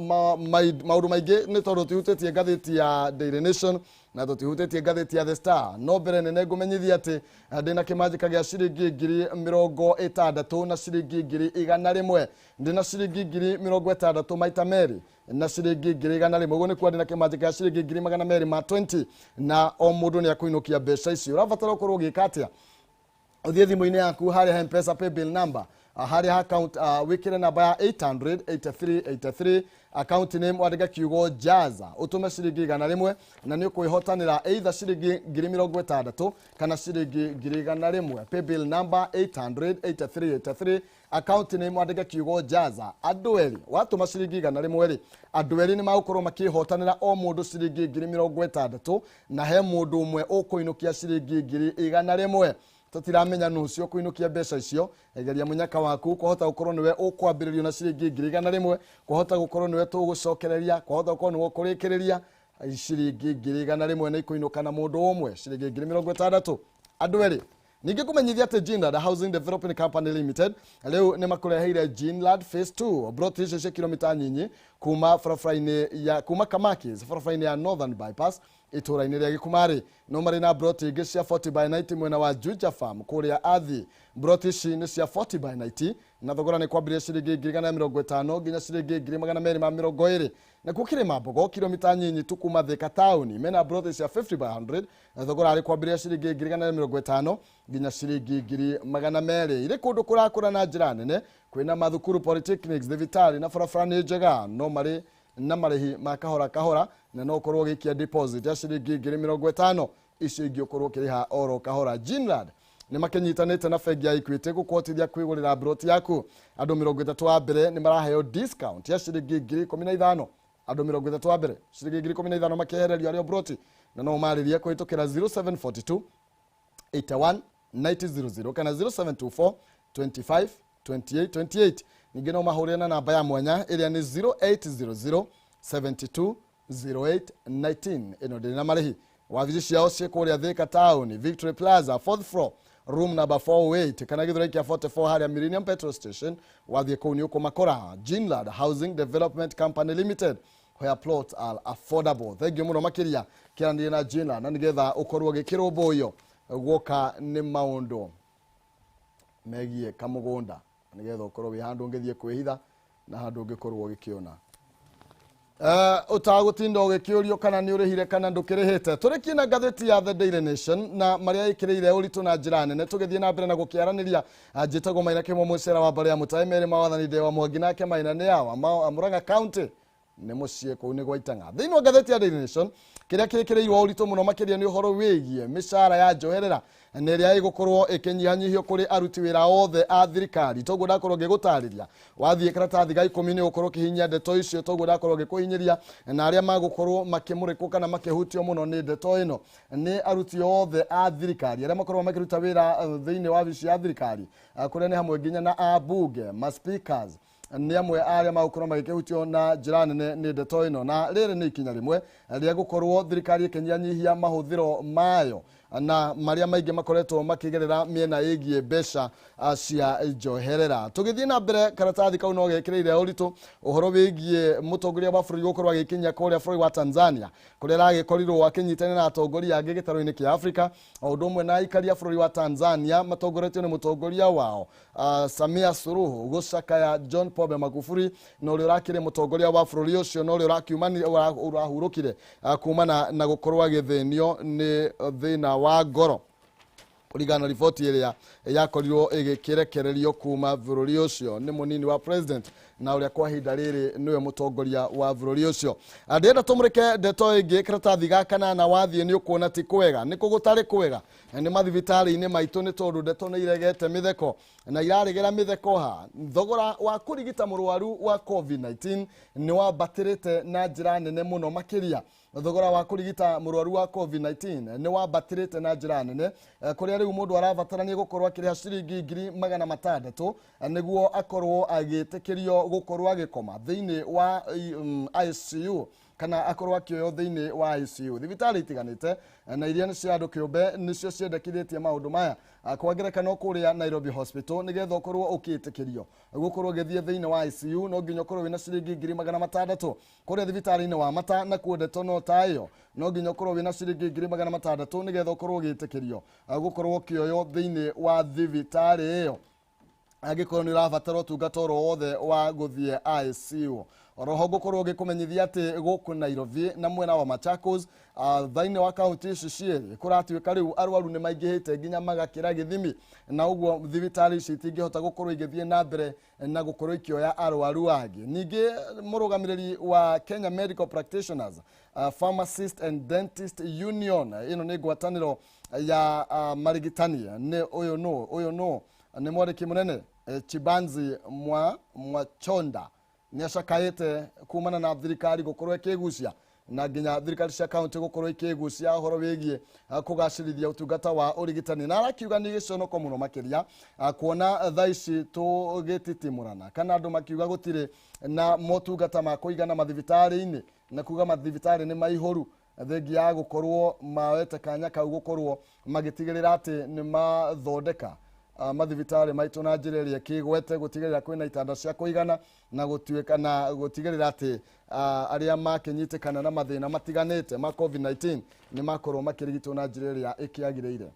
maũndũ maingĩ nĩ tondũ tũtihutĩtie ngathĩti ya Daily Nation na tũtihutĩtie ngathĩti ya The Star. No mbere nene ngũmenyithia atĩ ndĩna kĩmanjĩka gĩa ciringi 60,000 na ciringi 100,000. Ndĩna ciringi 60,000 maita merĩ na ciringi 100,000. Ũguo nĩ kuga ndĩna kĩmanjĩka gĩa ciringi 220,000 na o mũndũ nĩ akũinũkia mbeca icio. Ũrabatara ũkorwo ũgĩka atĩa? Ũthiĩ thimũ-inĩ yaku harĩa M-Pesa paybill number, harĩa account, wĩkĩre namba ya 883 account name wandĩke kiugo Jaza, ũtũme ciringi 100 na nĩ ũkwĩhotanĩra either ciringi 60,000 kana ciringi 100,000. Paybill number 883 account name wandĩke kiugo Jaza. Andũ erĩ watũma ciringi 100 rĩ, andũ erĩ nĩ magũkorwo makĩhotanĩra o mũndũ ciringi 60,000 na he mũndũ ũmwe ũkũinũkia ciringi 100,000. Tũtiramenya nũ ũcio kũinũkia mbeca icio. Geria mũnyaka waku, kwahota gũkorwo nĩwe ũkwambĩrĩrio na ciringi 100,000, kwahota gũkorwo nĩwe tũgũcokereria, kwahota gũkorwo nĩwe ũkũrĩkĩrĩria ciringi 100,000 na ikũinũka na mũndũ ũmwe ciringi 60,000 andũ erĩ. Ningĩ kũmenyithia atĩ Ginlard Housing Development Company Limited rĩu nĩ makũreheire Ginlard Phase 2 broti icio cia kilomita nyinyi kuma barabara-inĩ ya kuma Kamakis barabara-inĩ ya Northern Bypass. itũra-inĩ rĩa Gĩkumarĩ. No marĩ na broti ingĩ cia 40 by 90 mwena wa Juja Farm kũrĩa Athi. Broti ici nĩ cia 40 by 90 na thogora nĩ kwambĩrĩria ciringi 150,000 nginya ciringi 220,000. Nakuo Kĩrĩma Mbogo kilomita nyinyi tu kuma Thika taũni mena broti cia 50 by 100 na thogora arĩ kwambĩrĩria ciringi 150,000 nginya ciringi 200,000. Irĩ kũndũ kũrakũra na njĩra nene, kwĩna mathukuru, polytechnics, thibitarĩ na barabara nĩ njega. No marĩ na marĩhi ma kahora kahora na no ũkorwo ũgĩikia deposit ya ciringi 50,000, icio ingĩ ũkorwo ũkĩrĩha oro kahora. Ginlad nĩ makĩnyitanĩte na bengi ya Equity gũkũhotithia kwĩgũrĩra broti yaku. Andũ 30 a mbere nĩ maraheo discount ya ciringi 15,000. Andũ 30 a mbere ciringi 15,000 makĩehererio arĩo broti, na no marĩrie kũhĩtũkĩra 0742 81 9000 kana 0724 25 28 28. Ningĩ no mahũrĩre na namba ya mwanya ĩrĩa nĩ 0800 72 08 19. Ĩno ndĩrĩ na marĩhi. Wabici ciao ciĩ kũrĩa Thika Town, Victory Plaza, fourth floor, room number 408, kana Githurai kĩa 44 harĩa Millennium Petrol Station. Wathiĩ kũu nĩ ũkũmakora. Ginlad Housing Development Company Limited, where plots are affordable. Thank you mũno makĩria kĩranĩria na Ginlad na nĩgetha ũkorwo ũgĩkĩrũmbũiyo guoka nĩ maũndũ megiĩ kamũgũnda, nĩgetha ũkorwo wĩ handũ ũngĩthiĩ kwĩhitha na handũ ũngĩkorwo ũgĩkĩona ũtagũtinda ũgĩkĩũrio kana nĩ ũrĩhire kana ndũkĩrĩhĩte. Tũrĩkie na ngathĩti ya The Daily Nation na marĩa ĩkĩrĩire ũritũ na njĩra nene, tũgĩthiĩ na mbere na gũkĩaranĩria. Njĩtagwo Maina Kĩmwe mũcera wa mbarĩ ya Mũtaĩ merĩ mawathani ndĩ wa Mwangi nake Maina nĩ awa Murang'a County nĩ mũciĩ kũu nĩ gwa Itang'a. Thĩinĩ wa ngathĩti ya Daily Nation, kĩrĩa kĩkĩrĩirwo ũritũ mũno makĩria nĩ ũhoro wĩgiĩ mĩcara ya njoherera na ĩrĩa ĩgũkorwo ĩkĩnyihanyihio kũrĩ aruti wĩra othe a thirikari. Toguo ndakorwo ngĩgũtarĩria, wathiĩ karatathi ga 10 nĩ ũgũkorwo ũkĩhinyia ndeto icio. Toguo ndakorwo ngĩkũhinyĩria, na arĩa magũkorwo makĩmũrĩkwo kana makĩhutio mũno nĩ ndeto ĩno nĩ aruti othe a thirikari arĩa makoragwo makĩruta wĩra thĩinĩ wa wabici ya thirikari, kũrĩa nĩ hamwe nginya na ambunge, ma speakers nĩ amwe arĩa magũkorwo magĩkĩhutio na njĩra nene nĩ ndeto ĩno. Na rĩrĩ nĩ ikinya rĩmwe rĩa gũkorwo thirikari ĩkĩnyihanyihia mahũthĩro mayo na marĩa maingĩ makoretwo makĩgerera mĩena ĩgiĩ mbeca cia njoherera. Tũgĩthiĩ na mbere, karatathi kau no gekĩrĩire ũritũ ũhoro wĩgiĩ mũtongoria wa bũrũri gũkorwo agĩkinya kũrĩa bũrũri wa Tanzania, kũrĩa aragĩkorirwo akĩnyitanĩra na atongoria angĩ gĩtarũ-inĩ kĩa Afrika, o ũndũ ũmwe na aikari a bũrũri wa Tanzania matongoretio nĩ mũtongoria wao Samia Suluhu gũcakaya John Pombe Magufuli na ũrĩa ũrakĩrĩ mũtongoria wa bũrũri ũcio na ũrĩa ũrahurũkire kumana na gũkorwo agĩthĩnio nĩ thĩna wa ngoro, kũringana na riboti ĩrĩa yakorirwo ĩgĩkĩrekererio kuma bũrũri ũcio nĩ mũnini wa president na ũrĩa kwa ihinda rĩrĩ nĩwe mũtongoria wa bũrũri ũcio. Ndĩrenda tũmũrĩke ndeto ĩngĩ karatathi ga kanana. Wathiĩ nĩ ũkuona ti kwega, nĩ kũ gũtarĩ kwega nĩ mathibitarĩ-inĩ maitũ, nĩ tondũ ndeto nĩ iregete mĩtheko na iraregera mĩtheko ha thogora wa kũrigita mũrwaru wa COVID-19 nĩ wambatĩrĩte na njĩra nene mũno makĩria. Thogora wa kũrigita mũrwaru wa COVID-19 nĩ wambatĩrĩte na njĩra nene, kũrĩa rĩu mũndũ arabatarania gũkorwo akĩrĩha ciringi 600,000 nĩguo akorwo agĩtĩkĩrio gũkorwo agĩkoma thĩinĩ wa ICU kana akorwo akĩoywo thĩinĩ wa ICU. Thibitarĩ itiganĩte na iria nĩ cia andũ kĩũmbe nĩcio ciendekithĩtie maũndũ maya. Kwa ngerekano kũrĩa Nairobi Hospital, nĩgetha ũkorwo ũkĩtĩkĩrio gũkorwo ũgĩthiĩ thĩinĩ wa ICU no nginya ũkorwo wĩna ciringi 600,000. Kũrĩa thibitarĩ-inĩ wa Mata nakuo ndeto no ta ĩyo, no nginya ũkorwo wĩna ciringi 600,000 nĩgetha ũkorwo ũgĩtĩkĩrio gũkorwo ũkĩoywo thĩinĩ wa thibitarĩ ĩyo angĩkorwo nĩ ũrabatara ũtungata oro wothe wa gũthiĩ ICU. Oroho ngũkorwo ngĩkũmenyithia atĩ gũkũ Nairobi na mwena wa Machakos, thĩinĩ wa kaunti ici cierĩ, kũratuĩka rĩu arwaru nĩ maingĩhĩte nginya magakĩra gĩthimi, na ũguo thibitarĩ ici itingĩhota gũkorwo igĩthiĩ na mbere na gũkorwo ikĩoya arwaru angĩ. Ningĩ mũrũgamĩrĩri wa Kenya Medical Practitioners, Pharmacist and Dentist Union, ĩno nĩ ngwatanĩro ya marigitani, nĩ ũyũ nũ ũyũ nũ nĩ mwandĩki mũnene Chibanzi Mwachonda nĩ acakaĩte kumana na thirikari gũkorwo ĩkĩgucia na nginya thirikari cia kaunti gũkorwo ikĩgucia ũhoro wĩgiĩ kũgacĩrithia ũtungata wa ũrigitani, na arakiuga nĩ gĩconoko mũno makĩria kuona thaa ici tũgĩtitimũrana kana andũ makiuga gũtirĩ na motungata ma kũigana mathibitarĩ-inĩ, na kuga mathibitarĩ nĩ maihũru, thengia ya gũkorwo maoete kanya kau gũkorwo magĩtigĩrĩra atĩ nĩ mathondeka Mathibitarĩ maitũ na njĩra ĩrĩa ĩkĩgwete, gũtigĩrĩra kwĩna itanda cia kũigana na gũtuĩka na gũtigĩrĩra atĩ arĩa makĩnyitĩkana na mathĩna matiganĩte ma COVID-19 nĩ makorwo makĩrigitwo na njĩra ĩrĩa ĩkĩagĩrĩire.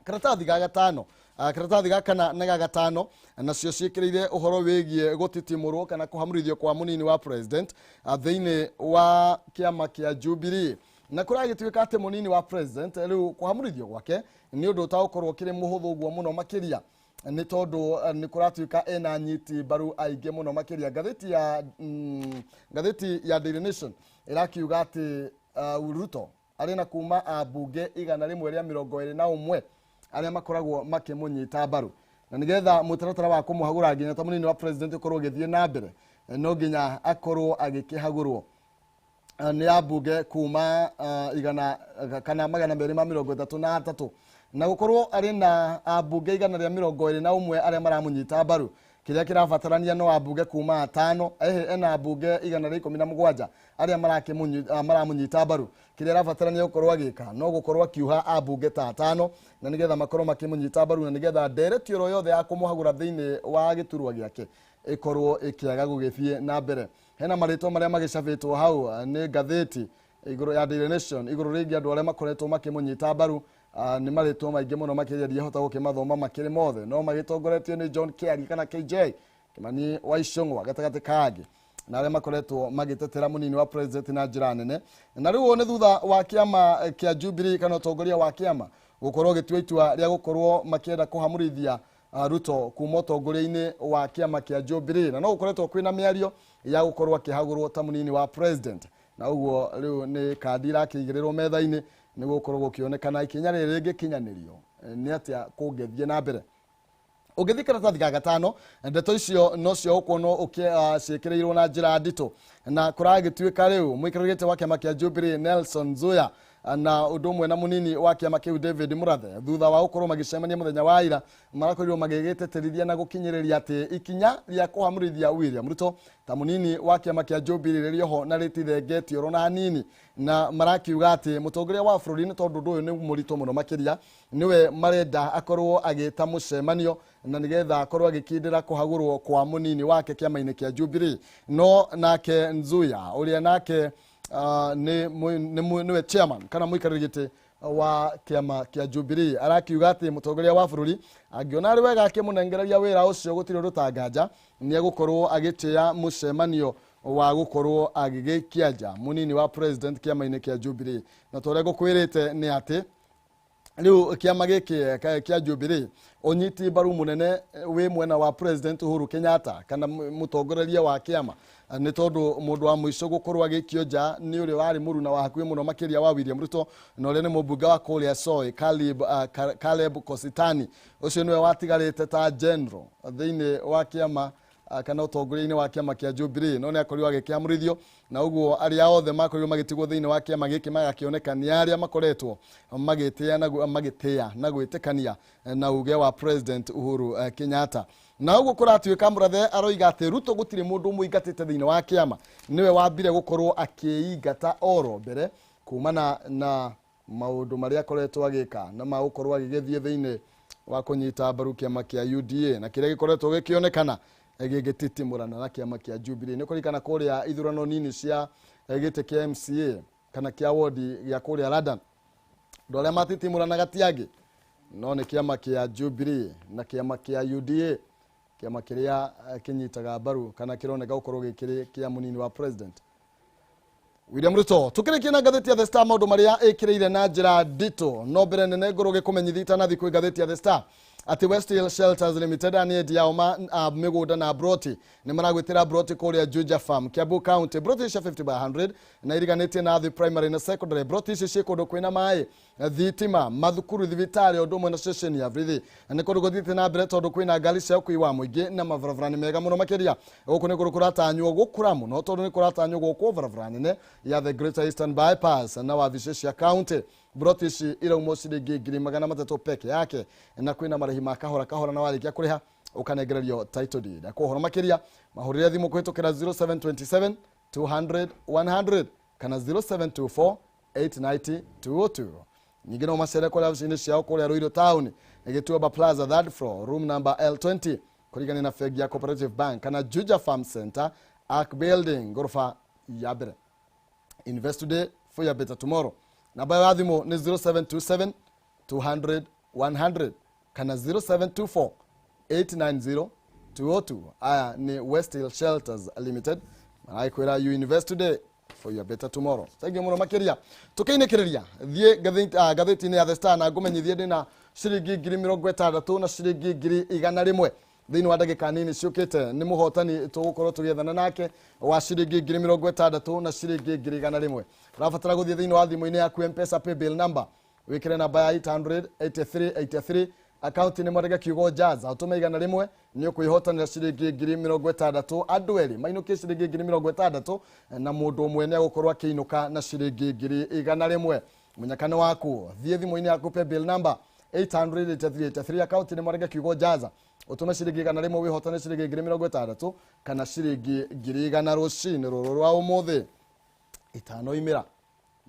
Karatathi ga gatano, karatathi ga kana na ga gatano nacio ciĩkĩrĩire ũhoro wĩgiĩ gũtitimũrwo kana kũhamũrithio kwa mũnini wa president thĩinĩ wa kĩama kĩa Jubilee. Na kũragĩtuĩka atĩ mũnini wa president rĩu kũhamũrithio gwake nĩ ũndũ ũtagũkorwo ũkĩrĩ mũhũthũ ũguo mũno makĩria, nĩ tondũ nĩ kũratuĩka ena nyiti mbaru aingĩ mũno makĩria. Ngathĩti ya Daily Nation ĩrakiuga atĩ Ruto arĩ na kuma ambunge 121 arĩa makoragwo makĩmũnyita mbaru, na nĩgetha mũtaratara wa kũmũhagũra nginya ta mũnini wa president ũkorwo ũgĩthiĩ na mbere, no nginya akorwo agĩkĩhagũrwo nĩ ambunge kuma igana kana 233. Na gũkorwo arĩ na ambunge 121 arĩa maramũnyita mbaru, kĩrĩa kĩrabatarania no ambunge kuma atano. Ehe, ena ambunge 117 arĩa maramũnyita mbaru. Kĩrĩa arabatarania gũkorwo agĩka no gũkorwo akiuha ambunge ta atano, na nĩgetha makorwo makĩmũnyita mbaru, na nĩgetha ndereti oro yothe ya kũmũhagũra thĩinĩ wa gĩturwa gĩake ĩkorwo ĩkĩaga gũgĩthiĩ na mbere. Hena marĩtwa marĩa magĩcabĩtwo hau nĩ ngathĩti igũrũ ya Daily Nation igũrũ rĩgiĩ andũ arĩa makoretwo makĩmũnyita mbaru. Nĩ marĩtwa maingĩ mũno makĩria, ndiahota gũkĩmathoma makĩrĩ mothe, no magĩtongoretio nĩ John Kiari kana KJ Kimani wa Ichung'wa gatagatĩ ka angĩ, na arĩa makoretwo magĩtetera mũnini wa president na njĩra nene. Na rĩu ũũ nĩ thutha wa kĩama kĩa Jubilee kana ũtongoria wa kĩama gũkorwo gĩtua itua rĩa gũkorwo makĩenda kũhamũrithia Ruto kuma ũtongoria-inĩ wa kĩama kĩa Jubilee, na no gũkoretwo kwĩna mĩario ya gũkorwo akĩhagũrwo ta mũnini wa president. Na ũguo rĩu nĩ kandi irakĩigĩrĩrwo metha-inĩ nĩ gũkorwo gũkĩonekana ikinya rĩrĩ rĩngĩkinyanĩrio, nĩ atĩa kũngĩthiĩ na mbere. Ũngĩthiĩ karatathi ga gatano, ndeto icio nocio ũkuona ciĩkĩrĩirwo na njĩra nditũ. Na kũragĩtuĩka rĩu mũikarĩri gĩtĩ wa kĩama kĩa Jubilee Nelson Nzuya na ũndũ ũmwe na mũnini wa kĩama kĩu David Murathe, thutha wa gũkorwo magĩcemania mũthenya wa ira, marakorirwo magĩgĩtĩtĩrithia na gũkinyĩrĩria atĩ ikinya rĩa kũhamũrithia William Ruto ta mũnini wa kĩama kĩa Jubilee rĩrĩ oho na rĩtithengetio oro na hanini. Na marakiuga atĩ mũtongoria wa bũrũri, nĩ tondũ ũndũ ũyũ nĩ mũritũ mũno makĩria, nĩwe marenda akorwo agĩta mũcemanio na nĩgetha akorwo agĩkindĩra kũhagũrwo kwa mũnini wake kĩama-inĩ kĩa Jubilee. No nake Nzuya, ũrĩa nake nĩwe chairman kana mũikarĩri gĩtĩ wa kĩama kĩa Jubilee, arakiuga atĩ mũtongoria wa bũrũri angĩona arĩ wega akĩmũnengereria wĩra ũcio, gũtirĩ ũndũ tanganja nĩ egũkorwo agĩtĩa mũcemanio wa gũkorwo agĩgĩikia nja mũnini wa president kĩama-inĩ kĩa Jubilee. Na ta ũrĩa ngũkwĩrĩte nĩ atĩ rĩu kĩama gĩkĩ kĩa Jubilee, ũnyiti mbaru mũnene wĩ mwena wa President Uhuru Kenyatta kana mũtongoreria wa kĩama, nĩ tondũ mũndũ wa mũico gũkorwo agĩikio nja nĩ ũrĩa warĩ mũruna wa hakuhĩ mũno makĩria wa William Ruto, na ũrĩa nĩ mũmbunge wa kũrĩa Soy, Caleb Kositany. Ũcio nĩwe watigarĩte ta general thĩinĩ wa kĩama kana ũtongoria-inĩ wa kĩama kĩa Jubilee, no nĩ akorirwo agĩkĩamũrithio. Na ũguo arĩa othe makorirwo magĩtigwo thĩinĩ wa kĩama gĩkĩ magakĩoneka nĩ arĩa makoretwo magĩtĩa na gwĩtĩkania na uge wa President Uhuru Kenyatta. Na ũguo kũratuĩka Mũrathe aroiga atĩ Ruto gũtirĩ mũndũ ũmũingatĩte thĩinĩ wa kĩama, nĩwe wambire gũkorwo akĩingata oro mbere kumana na maũndũ marĩa akoretwo agĩka na magũkorwo agĩgĩthiĩ thĩinĩ wa kũnyita mbaru kĩama kĩa UDA, na kĩrĩa gĩkoretwo gĩkĩonekana gĩgĩtitimũrana na kĩama kĩa Jubilee. Nĩ kũririkana kũrĩa ithurano nini cia gĩtĩ kĩa MCA kana kĩa wodi gĩa kũrĩa London, andũ arĩa matitimũranaga ti angĩ no nĩ kĩama kĩa Jubilee na kĩama kĩa UDA, kĩama kĩrĩa kĩnyitaga mbaru kana kĩroneka gũkorwo gĩkĩrĩ kĩa mũnini wa president William Ruto. Tukĩrĩkia na ngathĩti ya The Star, maũndũ marĩa ĩkĩrĩire na njĩra nditũ, no mbere nene ngorwo gĩkũmenyithia itanathi kwĩ ngathĩti ya The Star atĩ West Hill Shelters Limited nĩ endia ao ma mĩgũnda na broti nĩ maragwĩtĩra broti kũrĩa Juja Farm, Kiambu County. Broti cia 50 by 100 na iriganĩtie na the primary na secondary. Broti ici ciĩ kũndũ kwĩna maĩ, thitima, mathukuru, thibitarĩ, ũndũ ũmwe na ceceni ya borithi. Nĩ kũndũ gũthiĩte na mbere tondũ kwĩna ngari cia ũkui wa mũingĩ na mabarabara nĩ mega mũno makĩria. Gũkũ nĩ kũndũ kũratanywo gũkũra mũno tondũ nĩ kũratanywo gwakwo barabara nene ya the Greater Eastern Bypass na wabici cia county. Broti ici iraumwo ciringi 300,000 peke yake, na kwĩna marĩhi ma kahora kahora, na warĩkia kũrĩha ũkanengererio title deed. Kwa ũhoro makĩria mahũrĩre thimũ kũhĩtũkĩra 0727 200 100 kana 0724 890 202. Ningĩ no macere kũrĩa wabici-inĩ ciao kũrĩa Ruiru town. Gĩtuamba Plaza, third floor, room number L20, kũringana na bengi ya Cooperative Bank, kana Juja Farm Center, Ark Building, ngoroba ya mbere. Invest today for your better tomorrow. Namba ya thimũ nĩ 0727 200 100 kana 0724 890 202. Aya nĩ West Hill Shelters Limited, marakwĩra you invest today for your better tomorrow. Thank you mũno makĩria. Tũkĩinĩkĩrĩria, thiĩ ngathĩti-inĩ ya The Star na ngũmenyithie ndĩna ciringi 60,000 na ciringi 100,000 thĩinĩ wa ndagĩka nini ciũkĩte. Nĩ mũhotani tũgũkorwo tũgĩethana nake wa ciringi 60,000 na ciringi 100,000. Ũrabatara gũthiĩ thĩinĩ wa thimũ-inĩ yaku M-Pesa paybill number, wĩkĩre namba ya 88383, akaunti nĩ mwandĩke kiugo jaza, ũtũme 100, nĩ ũkwĩhotanĩra ciringi 60,000. Andũ erĩ mainũkie ciringi 60,000 na mũndũ ũmwe nĩ egũkorwo akĩinũka na ciringi 100,000. Mũnyaka nĩ waku. Thiĩ thimũ-inĩ yaku paybill number 88383, akaunti nĩ mwandĩke kiugo jaza, ũtũme ciringi 100, wĩhotane ciringi 60,000 kana ciringi 100,000 rũcinĩ rũrũ rwa ũmũthĩ. Itanoimĩra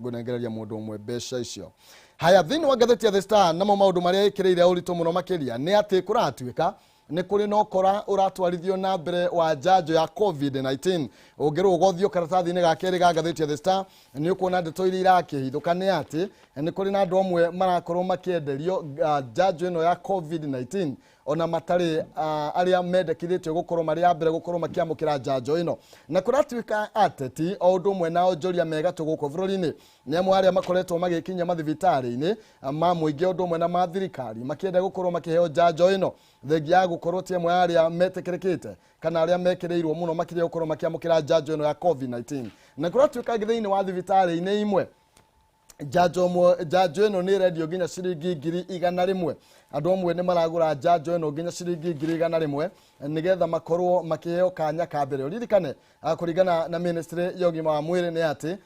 ngũnengereria mũndũ ũmwe mbeca icio. Haya, thĩinĩ wa ngathĩti ya The Star, namo maũndũ marĩa ĩkĩrĩire ũritũ mũno makĩria nĩ atĩ kũratuĩka nĩ kũrĩ na ũkora ũratwarithio na mbere wa njanjo ya COVID-19. Ũngĩrũga ũthiũ karatathi-inĩ ga kerĩ ga ngathĩti ya The Star, nĩ ũkuona ndeto iria irakĩhithũka nĩ atĩ nĩ kũrĩ na andũ amwe marakorwo makĩenderio njanjo ĩno ya COVID-19 ona matarĩ arĩa mendekithĩtio gũkorwo marĩ a mbere gũkorwo makĩamũkĩra njanjo ĩno. Na kũratuĩka ateti o ũndũ ũmwe na onjoria megatũ gũkũ bũrũri-inĩ nĩ amwe arĩa makoretwo magĩkinya mathibitarĩ-inĩ ma mũingĩ ũndũ ũmwe na ma thirikari makĩenda gũkorwo makĩheo njanjo ĩno, thengia ya gũkorwo ti amwe arĩa metĩkĩrĩkĩte kana arĩa mekĩrĩirwo mũno makĩria gũkorwo makĩamũkĩra njanjo ĩno ya COVID-19. Na kũratuĩka thĩinĩ wa thibitarĩ-inĩ imwe njanjo ĩno nĩ ĩrendio nginya ciringi 100,000. Andũ amwe nĩ maragũra njanjo ĩno nginya ciringi 100,000 nĩgetha makorwo makĩheo kanya ka mbere. Ũririkane kũringana na ministry ya ũgima wa mwĩrĩ nĩ atĩ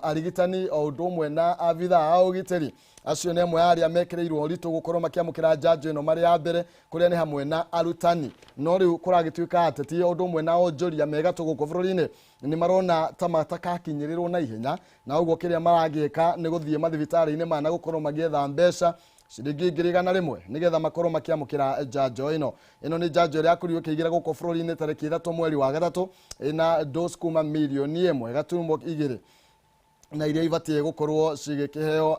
arigitani o ũndũ ũmwe na abithaa a ũgitĩri acio nĩ amwe arĩa mekĩrĩirwo ũritũ gũkorwo makĩamũkĩra njanjo ĩno marĩ a mbere, kũrĩa nĩ hamwe na arutani. No rĩu kũragĩtuĩka ateti o ũndũ ũmwe na onjoria megatũ gũkũ bũrũri-inĩ nĩ marona ta matakakinyĩrĩrwo na ihenya, na ũguo kĩrĩa maragĩka nĩ gũthiĩ mathibitarĩ-inĩ mana gũkorwo magĩetha mbeca ciringi 100,000 nĩgetha makorwo makĩamũkĩra njanjo ĩno. Ĩno nĩ njanjo ĩrĩa yakorirwo ĩkĩingĩra gũkũ bũrũri-inĩ tarĩki 3 mweri wa 3, ĩna dose kuma 1.2 million na iria ibatiĩ gũkorwo cigĩkĩheo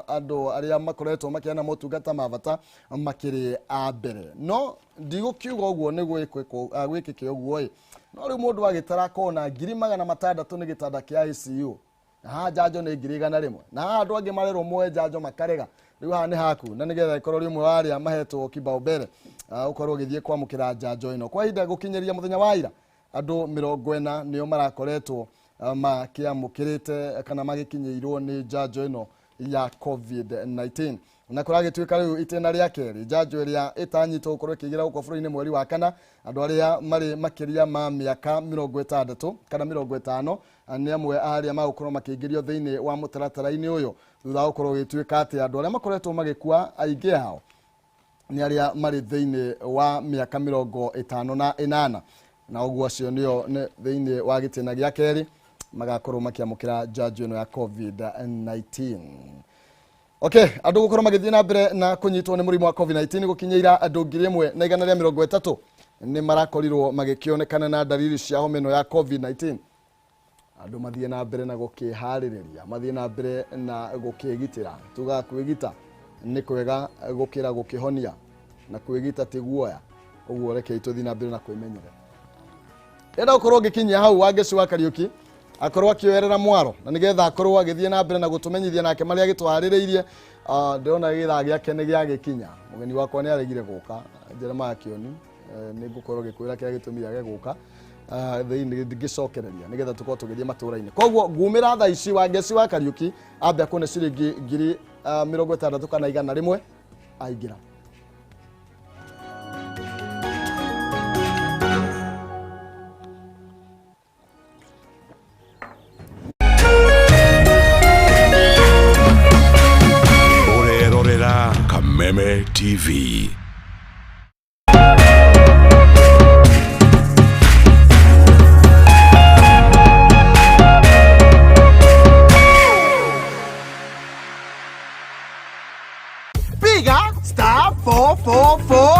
andũ arĩa makoretwo makĩheana motungata ma bata makĩrĩ a mbere. No ndigũkiuga ũguo nĩ gwĩkĩke ũguo ĩ, no rĩu mũndũ agĩtara akona 600,000 nĩ gĩtanda kĩa ICU, na haha njanjo nĩ 100,000, na haha andũ angĩ marerwo moe njanjo makarega. Rĩu haha nĩ haku, na nĩgetha ĩkorwo rĩmwe wa arĩa mahetwo kibao mbere ũkorwo ũgĩthiĩ kwamũkĩra njanjo ĩno. Kwa ihinda gũkinyĩria mũthenya wa ira, andũ 40 nĩo marakoretwo makĩamũkĩrĩte kana magĩkinyĩirwo nĩ njanjo ĩno ya COVID-19. Na kũragĩtuĩka rĩu itĩna rĩa kerĩ, njanjo ĩrĩa ĩtanyĩtwo gũkorwo ĩkĩingĩra gũkũ bũrũri-inĩ mweri wa 4, andũ arĩa marĩ makĩria ma mĩaka 60 kana 50 nĩ amwe arĩa magũkorwo makĩingĩrio thĩinĩ wa mũtaratara-inĩ ũyũ, thutha wa gũkorwo gũgĩtuĩka atĩ andũ arĩa makoretwo magĩkua aingĩ ao nĩ arĩa marĩ thĩinĩ wa mĩaka 58, na ũguo acio nĩo nĩ thĩinĩ wa gĩtĩna gĩa kerĩ magakorwo makĩamũkĩra njanjo ĩno ya COVID-19. Okay, andũ gũkorwo magĩthiĩ na mbere na kũnyitwo nĩ mũrimũ wa COVID-19, gũkinyĩira andũ 1,130 nĩ marakorirwo magĩkĩonekana na dalili cia homa ĩno ya COVID-19. Andũ mathiĩ na mbere na gũkĩharĩrĩria, mathiĩ na mbere na gũkĩgitĩra. Tugaga kwĩgita nĩ kwega gũkĩra gũkĩhonia, na kwĩgita ti guoya. Ũguo rekei tũthiĩ na mbere na kwĩmenyerera. Enda gũkorwo ngĩkinyia hau, Wangeci wa Kariũki akorwo akĩoerera mwaro na nĩgetha akorwo agĩthiĩ na mbere na gũtũmenyithia nake marĩa agĩtũharĩrĩirie. Ndĩrona gĩthaa gĩake nĩ gĩagĩkinya. Mũgeni wakwa nĩ aregire gũka, Jeremiah Kĩoni. Nĩ ngũkorwo ngĩkwĩra kĩrĩa gĩtũmire age gũka thĩinĩ ngĩcokereria nĩgetha tũkorwo tũgĩthiĩ matũra-inĩ. Koguo ngumĩra thaa ici, Wangeci wa Kariũki ambe akũne ciringi 60,000 kana 100 aingĩra. Ũrerorera Kameme TV. Piga star 4 4 4.